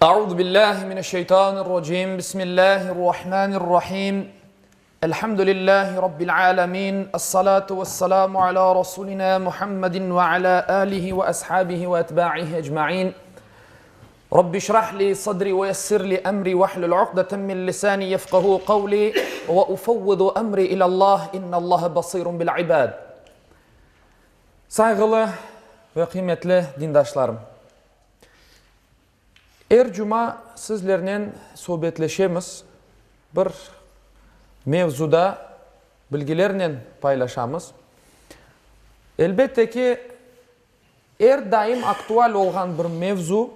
Euzu billahi mineşşeytanirracim. Bismillahirrahmanirrahim. Elhamdülillahi rabbil alamin. Essalatu vesselamu ala rasulina Muhammedin ve ala alihi ve ashabihi ve etba'ihi ecmaîn. Rabbi şrah li sadri ve yessir li emri vehlul uqdeten min lisani yefqahu qavli ve ufevvidu emri ilallah innallaha basirun bil ibad. Sayğılı ve qıymetli dindaşlarım! Er cuma sizlernen subetleşemiz, bir mevzuda bilgilernen paylaşamız. Elbette ki, er daim aktual olğan bir mevzu,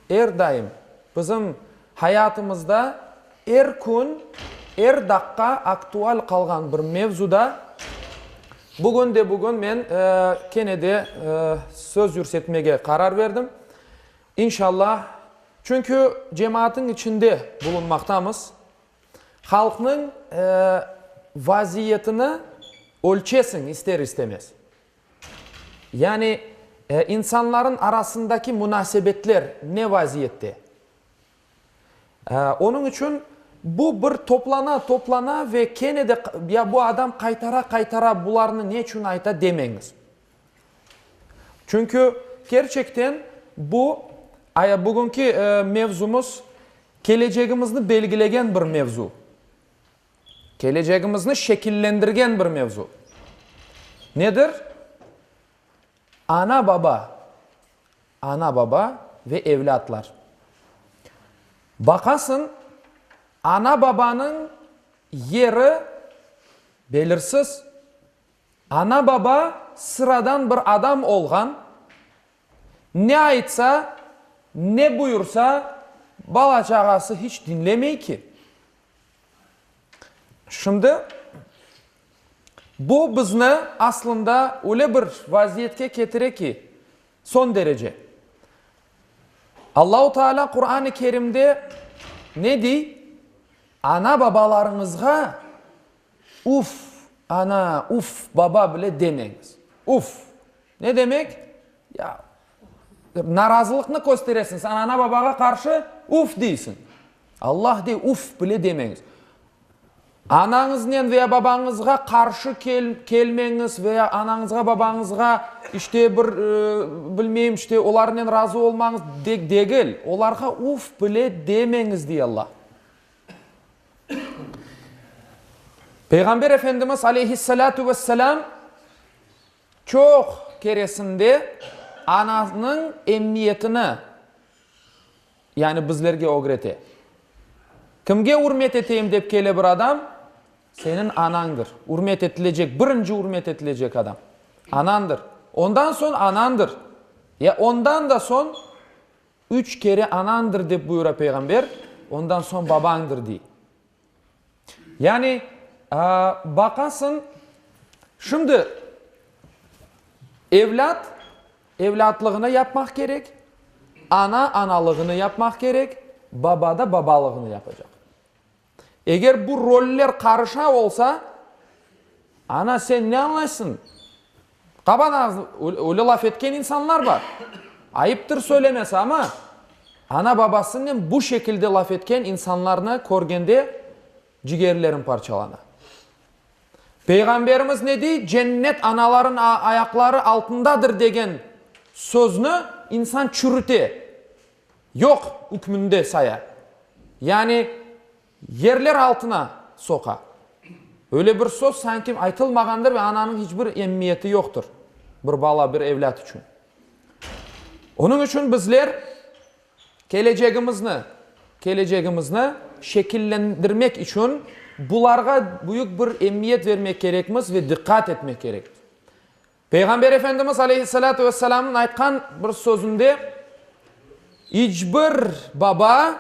er daim bizim hayatımızda er kün, er daqqa aktual qalğan bir mevzuda bugün de bugün men kene de söz yürsetmege qarar berdim. İnşallah, çünki cemaatın içinde bulunmaqtamız, halqnıñ vaziyetini ölçesiñ ister-istemez. Yani insanların arasındaki munasebetler ne vaziyette? Onıñ içün bu bir toplana, toplana ve kene de ya bu adam qaytara, qaytara bularnı ne içün ayta demeñiz. Çünki kerçekten bu, bugünki mevzumız kelecegimizni belgilegen bir mevzu. Kelecegimizni şekillendirgen bir mevzu. Nedir? Ana-baba, ana-baba ve evlâtlar. Baqasıñ, ana-babanıñ yeri belirsiz. Ana-baba sıradan bir adam olğan, ne aytsa, ne buyursa, bala-çağası hiç diñlemey ki. Şimdi bu bizni aslında öyle bir vaziyetke ketire ki, soñ derece. Allahu Teala Quran-ı Kerimde ne dey? Ana-babalarıñızğa Uf, ana, uf, baba bile demeñiz. Uf! Ne demek? Ya, narazılıqnı kösteresiñ, sen ana-babağa qarşı uf deysiñ. Allah dey, uf bile demeñiz. Anañıznen veya babañızğa qarşı kelmeñiz veya anañızğa, babañızğa işte bir, bilmeyim, işte olarnen razı olmañız degil. Olarğa uf bile demeñiz, dey Allah. Peyğamber Efendimiz aleyhissalâtu vesselâm çoq keresinde ananıñ emiyetini, yani bizlerge ögrete. Kimge ürmet eteyim dep kele bir adam, seniñ anañdır. Ürmet etilecek, birinci ürmet etilecek adam, anandır. Ondan soñ anandır. Ya ondan da soñ Üç kere anañdır dep buyura Peyğamber, ondan soñ babañdır dey. Yani, baqasıñ, şimdi evlât evlâtlığını yapmaq kerek, ana analığını yapmaq kerek, baba da babalığını yapacaq. Eger bu roller qarışa olsa, ana sen ne añlaysıñ? Qaban ağzı, öyle laf etken insanlar bar. Ayıptır söylemesi, amma ana-babasınen bu şekilde laf etken insanlarnı körgende cigerlerim parçalana. Peyğamberimiz ne dey? Cennet anaların ayaqları altındadır degen sözni insan çürüte. Yoq ükmünde saya. Yani yerler altına soqa. Öyle bir söz sanki aytılmağandır ve ananıñ hiç bir emmiyeti yoqtır bir bala, bir evlât içün. Onıñ içün bizler kelecegimizni, kelecegimizni şekillendirmek içün bularğa büyük bir emmiyet vermek kerekmiz ve diqqat etmek kerekmiz. Peyğamber Efendimiz aleyhissalâtu vesselâmnıñ aytqan bir sözünde, İç bir baba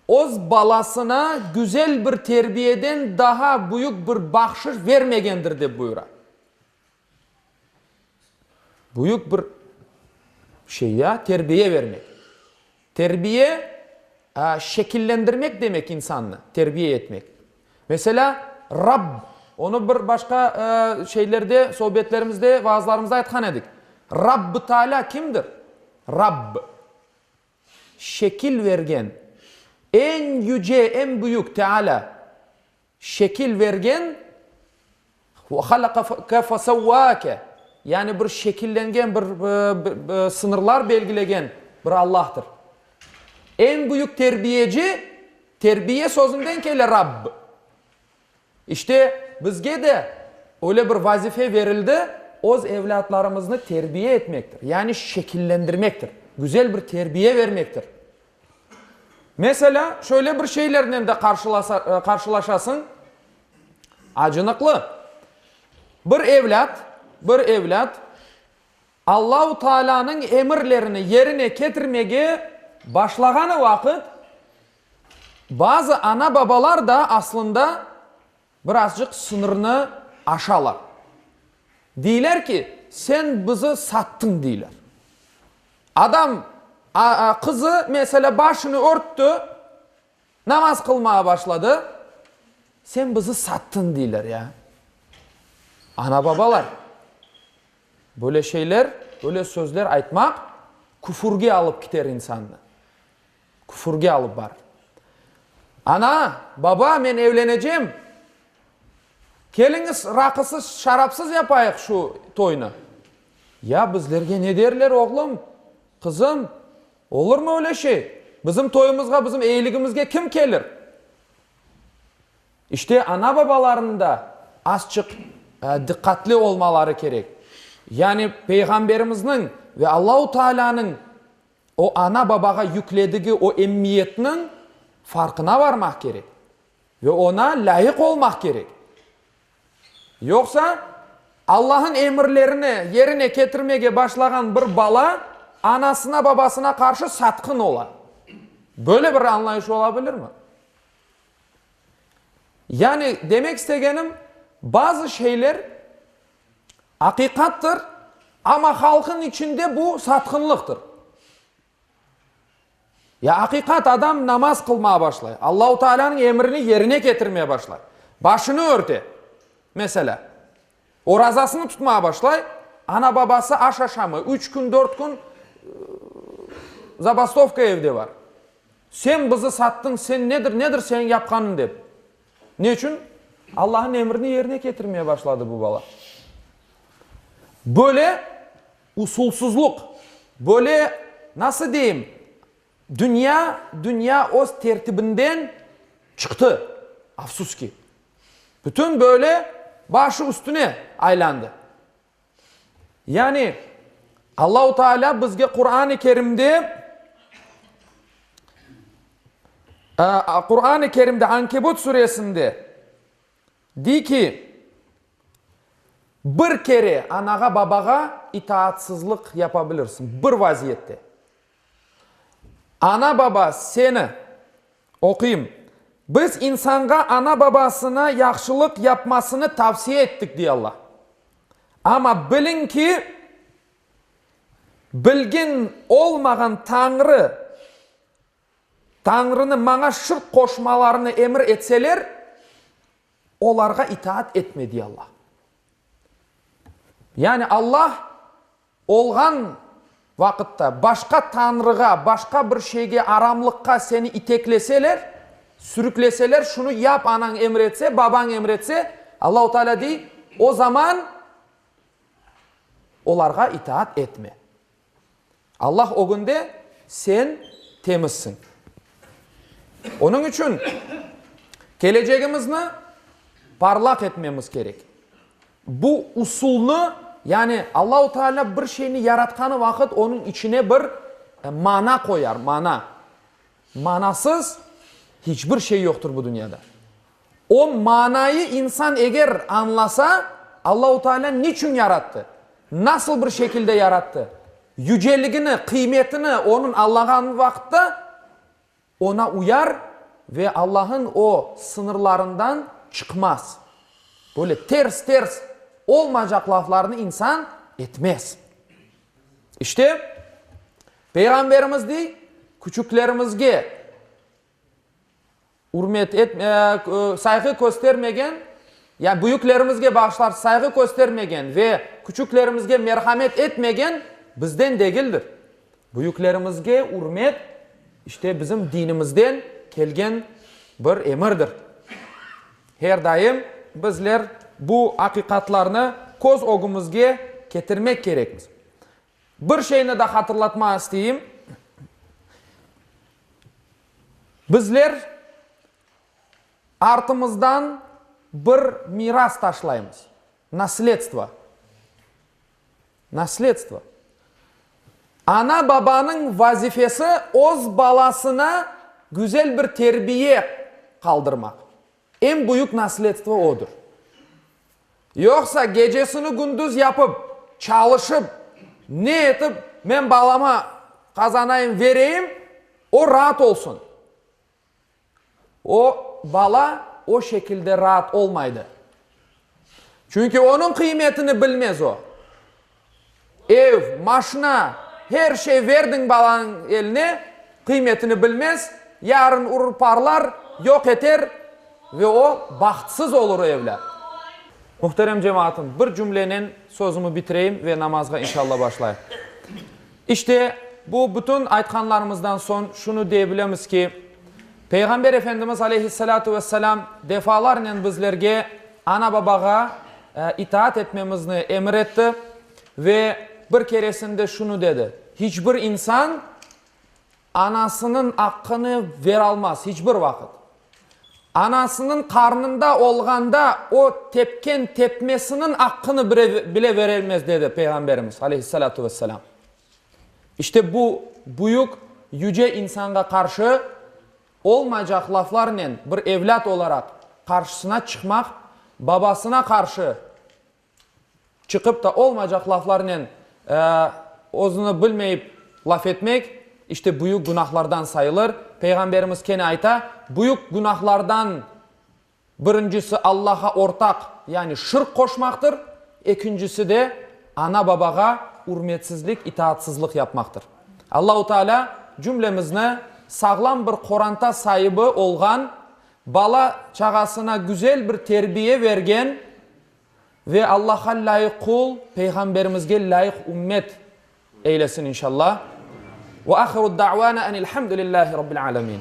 öz balasına güzel bir terbiyeden daha büyük bir bahşış vermegendir, dep buyura. Büyük bir şey ya, terbiye vermek. Terbiye, şekillendirmek demek insannı, terbiye etmek. Meselâ, Rabb, onı bir başqa şeylerde, sohbetlerimizde, vaazlarımızda aytqan edik. Rabb-ı Taalâ kimdir? Rabb. şekil vergen, eñ yüce, eñ büyük, Teala, şekil vergen, Ve halaqake fesevvâke, yani bir şekillengen, bir sıñırlar belgilegen bir Allahtır. Eñ büyük terbiyeci, terbiye sözünden kele Rabb. İşte, bizge de öyle bir vazife verildi, öz evlâtlarımıznı terbiye etmektir, yani şekillendirmektir, güzel bir terbiye vermektir. Meselâ, şöyle bir şeylernen de qarşılaşasıñ, acınıqlı. Bir evlât, bir evlât Allahu Taalânıñ emirlerini yerine ketirmege başlağanı vaqıt, bazı ana-babalar da aslında birazcıq sıñırnı aşalar. Deyler ki, sen bizi sattıñ, deyler. Adam, qızı, meselâ, başını örtti, namaz qılmağa başladı, sen bizi sattıñ, deyler ya. Ana-babalar, böyle şeyler, böyle sözler aytmaq küfürge alıp kiter insannı. Küfürge alıp barır. Ana, baba, men evlenecem, keliñiz raqısız, şarapsız yapayıq şu toynı. Ya bizlerge ne derler, oğlum, qızım, olurmı öyle şey? Bizim toyumızğa, bizim eyiligimizge kim kelir? İşte, ana-babalarnıñ da azçıq diqqatli olmaları kerek. Yani Peyğamberimizniñ ve Allahu Taalânıñ O ana-babağa yükledigi o emmiyetniñ farqına varmaq kerek ve oña lâyıq olmaq kerek. Yoqsa, Allah'ın emirlerini yerine ketirmege başlağan bir bala anasına-babasına qarşı satqın ola. Böyle bir añlayış ola bilirmi? Yani, demek istegenim, bazı şeyler Aqiqattır, amma halqıñ içinde bu satqınlıqtır. Ya aqiqat adam namaz qılmağa başlay, Allahu Taalânıñ emrini yerine ketirmeye başlay, başını örte, meselâ, orazasını tutmağa başlay, ana-babası aş aşamay, üç kün, dört kün zabastovka evde bar. Sen bizi sattıñ, sen nedir, nedir seniñ yapqanıñ dep. Ne içün? Allah'ın emrini yerine ketirmeye başladı bu bala. Böyle usulsuzluq, böyle, nasıl deyim, dünya, dünya öz tertibinden çıqtı, afsus ki. Bütün böyle başı üstüne aylandı. Yani, Allahu Teala bizge Quran-ı Kerimde Quran-ı Kerimde Ankebut suresinde dey ki, bir kere anağa-babağa itaatsızlıq yapa bilirsiñ, bir vaziyette. Ana-baba seni, oquyım, Biz insanğa ana-babasına yahşılıq yapmasını tavsiye ettik, dey Allah. Amma biliñ ki, bilgin olmağan Tañrı, Tañrını maña şirk qoşmalarını emir etseler, olarğa itaat etme, dey Allah. Yani Allah Olğan vaqıtta başqa tañrığa, başqa bir şeyge, aramlıqqa seni itekleseler, sürükleseler, şunı yap anañ emir etse, babañ emir etse, Allahu Teala dey, o zaman olarğa itaat etme. Allah ögünde sen temizsiñ. Onıñ içün kelecegimizni parlaq etmemiz kerek. Bu usulnı, yani Allahu Teala bir şeyni yaratqanı vaqıt onıñ içine bir mana qoyar, mana. Manasız hiç bir şey yoqtır bu dünyada. O manayı insan eger añlasa, Allahu Teala niçün yarattı, nasıl bir şekilde yarattı, yüceligini, qıymetini onıñ añlağan vaqıtta, Oña uyar ve Allah'ın o sıñırlarından çıqmaz. Böyle ters-ters olmaycaq laflarnı insan etmez. İşte, Peyğamberimiz dey, küçüklerimizge ürmet et, sayğı köstermegen, ya büyüklerimizge bağışlar, sayğı köstermegen ve küçüklerimizge merhamet etmegen bizden degildir. Büyüklerimizge ürmet. İşte bizim dinimizden kelgen bir emirdir. Her daim bizler bu aqiqatlarnı köz ögümizge ketirmek kerekmiz. Bir şeyni da hatırlatmağa isteyim. Bizler artımızdan bir miras taşlaymız, nasledstvo. Nasledstvo. Ana-babanıñ vazifesi öz balasına güzel bir terbiye qaldırmaq. Eñ büyük nasledstvo odır. Yoqsa gecesini kündüz yapıp, çalışıp, ne etip men balama qazanayım, vereyim, o raat olsun. O bala o şekilde raat olmaydı. Çünki onıñ qıymetini bilmez o. Ev, maşna, her şey verdiñ balanıñ eline, qıymetini bilmez, yarın urur parlar, yoq eter ve o bahtsız olur o evlât. Muhterem cemaatım, bir cümlenen sözümi bitireyim ve namazğa inşallah başlayıq. İşte, bu bütün aytqanlarımızdan soñ şunı dey bilemiz ki, Peyğamber Efendimiz aleyhissalâtu vesselâm defalarnen bizlerge ana-babağa itaat etmemizni emir etti ve bir keresinde şunı dedi, Hiç bir insan anasınıñ aqqını veralmaz hiç bir vaqıt. Anasınıñ qarnında olğanda o tepken tepmesiniñ aqqını bile verelmez, dedi Peyğamberimiz, aleyhissalâtu vesselâm. İşte bu büyük, yüce insanğa qarşı olmaycaq laflarnen bir evlât olaraq qarşısına çıqmaq, babasına qarşı Çıqıp da olmaycaq laflarnen özüni bilmeyip laf etmek, işte büyük günahlardan sayılır. Peyğamberimiz kene ayta, büyük günahlardan birincisi Allaha ortaq, yani şirk qoşmaqtır, ekincisi de ana-babağa ürmetsizlik, itaatsızlıq yapmaqtır. Allahu Teala cümlemizni sağlam bir qoranta saibi olğan, bala-çağasına güzel bir terbiye bergen, Ve Allah'a lâyıq qul, Peyğamberimizge lâyıq ümmet eylesin inşallah. Ve ahiru da'vana enilhamdülillahi rabbil alemin.